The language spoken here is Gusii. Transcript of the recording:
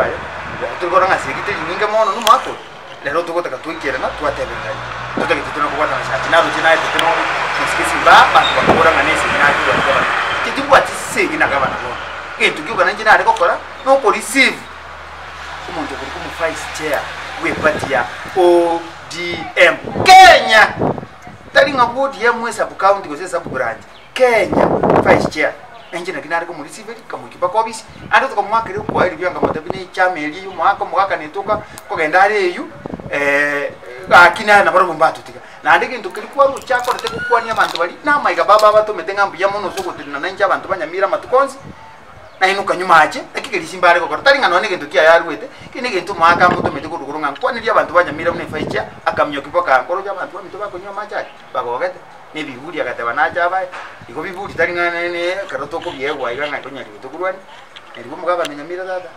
baye, tori korora ng'a esegi teri nyinge mono nomwaka oyo, rero togotaka twaikerana twatebererania, totagete tore kobwatana sachi naroche naetete na omosike simba abanto bakobora ng'a nesegi nakigwati gavana. Inche timbwati segi na gavana bono, egento gioka nainche nare gokora, na okoreceive omonto okorokwa omo vice chair bwa eparty ya ODM Kenya! Tari ng'a bwa ODM esub county gose esub branch, Kenya vice chair. Na inche naki nare komoreceiveria, nkamoikia mpaka ofisi, naende tokamoakera okwaeri buya nkamotebia buna echama eria ya omoaka omogaka netoka, nkogenda are eywo gaki nere nabarobwo mbatotiga. Naende egento keria kwaroche akorete gokwania abanto baria, na amaiga baba abatomete ng'a mbuya mono ase ogotenena nainche abanto ba Nyamira amatuko onsi, Nainuka nyuma ache, naki keria simba are gokora, tari ng'a nonya negento kiaye aruete, lakini negento omogaka amotomete korwa igoro ng'a nkwanirie abanto ba Nyamira buna efaicha, akaminyokia mpaka nkoroche abanto baminto bakonywa amache aria, bagogete, na ebiburi agateba nache abae, igo biburi tari ng'a ne ne ekero tokobiegwa iga ng'a tonyarire tokorwania, erio omogabane Nyamira tata.